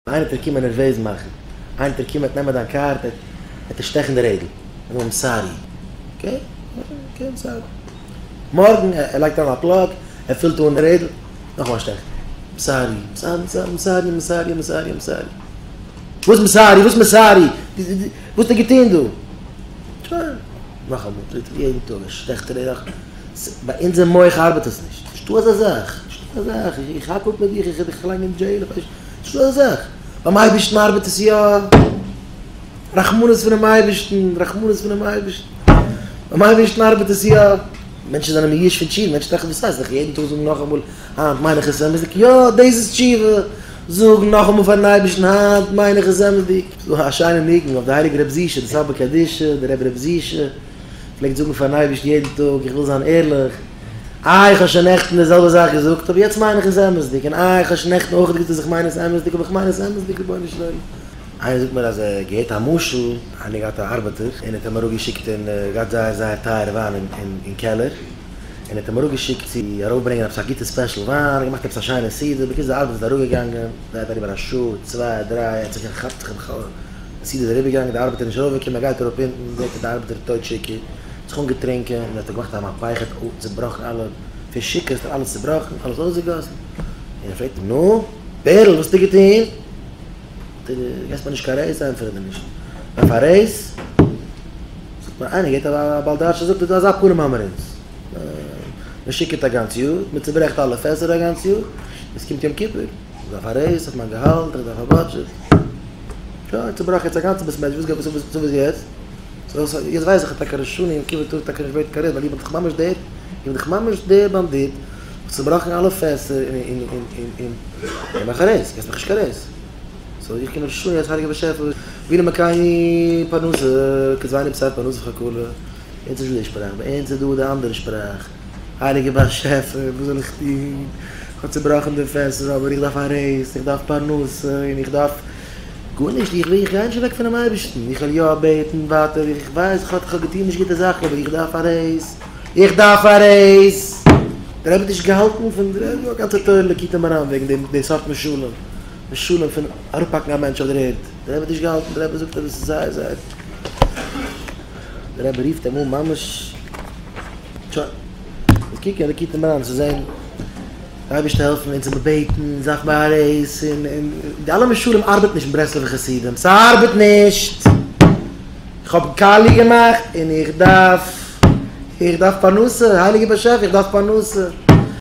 איינער וועט דיר קומען נערוועז מאכן, איינער וועט דיר קומען נעמען דיין קארד, ער וועט דיר שטעכן די רעדל, און I'm sorry, okay, okay I'm sorry, מארגן ער לייגט אריין א plug, ער פילט אן די רעדל, נאכאמאל שטעכן, I'm sorry, I'm sorry, I'm sorry, I'm sorry, I'm sorry, I'm sorry, וואס I'm sorry, וואס I'm sorry, וואס האט ער געטון דא? שוין, נאכאמאל, דריטע, יעדן טאג ער שטעכט די רעדל, ביי אונזער מח ארבעט עס נישט, נישטא אזא זאך, נישטא אזא זאך, איך האק אפ מיט דיך, איך וועל דיך לייגן אין jail, איך ווייס נישט. נישטא אזא זאך. ביים אייבערשטן ארבעט עס יא. רחמנות פונעם אייבערשטן, רחמנות פונעם אייבערשטן. ביים אייבערשטן ארבעט עס יא. מענטשן זענען מיואש פון תשובה, מענטשן טראכטן וואס הייסט איך יעדן טאג זאגן נאכאמאל היינט מיין איך עס אמת'דיג, יא דאס איז תשובה, זאג נאכאמאל פארן אייבערשטן היינט מיין איך עס אמת'דיג. ס'איז דא א שיינע ניגון אויף די הייליגע רב זישע, די סבא קדישא, דער רבי רב זישע פלעגט זאגן פארן אייבערשטן יעדן טאג איך וויל זיין ערליך, איי איך האב שוין נעכטן די זעלבע זאך געזאגט אבער יעצט מיין איך עס אמת'דיג, און איי איך האב שוין נעכטן אויך געזאגט אז איך מיין עס אמת'דיג אבער איך מיין עס אמת'דיג רבונו של עולם. איינער זאגט מיר אז ער האט געהערט א משל, איינער געהאט א ארבעטער און האט אים אראפגעשיקט און געהאט זייער זייער טייערע וויין אין קעלער, און האט אים אראפגעשיקט צו ארויפברענגען עפעס א גוטע special וויין, געמאכט עפעס א שיינע סעודה, בקיצור די ארבעטער איז אראפגעגאנגען, גייט אריבער א שעה, צוויי, דריי, ער האט זיך געכאפט זיך בכלל, די סעודה איז אריבערגעגאנגען, די ארבעטער איז נישט ארויפגעקומען, ער גייט אראפ אונטן, זעט ער די ארבעטער איז טויט שיכור, זיך אנגעטרינקען און האט ער געמאכט א מהפכה צובראכן אלע פון שיכור האט ער אלעס צובראכן אלעס אויסגעגאסן און ער פרעגט אים נו בערל וואס האסטו געטון? זאגט ער געסט מיר נישט קיין raise ענטפער איך דיר נישט דארף א raise? זאגט מיר איינער געהערט א בעל דרשן זאגט ער אזא פנים האמער אונז מען שיכור'ט א גאנץ יאר מען צוברעכט אלע פעסער א גאנץ יאר עס קומט יום כיפור איך דארף א raise אויף מיין געהאלט איך דארף א budget שוין צובראכן יעצט א גאנצע בית מדרש וואס איז יעצט? יעצט ווייס איך אז טאקע ראש השנה יום כיפור טאר טאקע נישט בעטן קיין raise ווייל איך בין דאך ממש דער, איך בין דאך ממש דער באנדיט וואס צובראכן אלע פעסער און און און און און מאך א raise, געסט מיך נישט קיין raise. so איך קום ראש השנה יעצט הייליגער באשעפער אבינו מלכינו פרנסה קצבנו בשר פרנסה כלכלה, אונז איז נישט דא די שפראך, ביי אונז איז דא די אנדערע שפראך, הייליגער באשעפער וואס זאל איך טון, איך האב צובראכן די פעסער אבער איך דארף א raise, איך דארף פרנסה און איך דארף. גארנישט, איך איך גיי נישט אוועק פונעם אייבערשטן, איך וועל יא בעטן ווייטער, איך ווייס איך האב געטון נישט גוטע זאכן אבער איך דארף א raise, איך דארף א raise! דער רבי האט נישט געהאלטן פון די גאנצע תורה ליקוטי מוהר"ן וועגן דעם די סארט משלים, משלים פון אראפהאקן א מענטש אויף דער ערד, דער רבי האט נישט געהאלטן, דער רבי זאגט אז עס איז זייער זייער, דער רבי רופט אים אן ממש, שוין, מוז קוקן אין ליקוטי מוהר"ן צו זען. די אייבערשטער העלפן אונז און בעטן אונז דארף מען א raise און און די אלע משלים ארבעט נישט אין ברסלב'ע חסידים ס'ארבעט נישט איך האב קאליע געמאכט און איך דארף איך דארף פרנסה הייליגער באשעפער איך דארף פרנסה.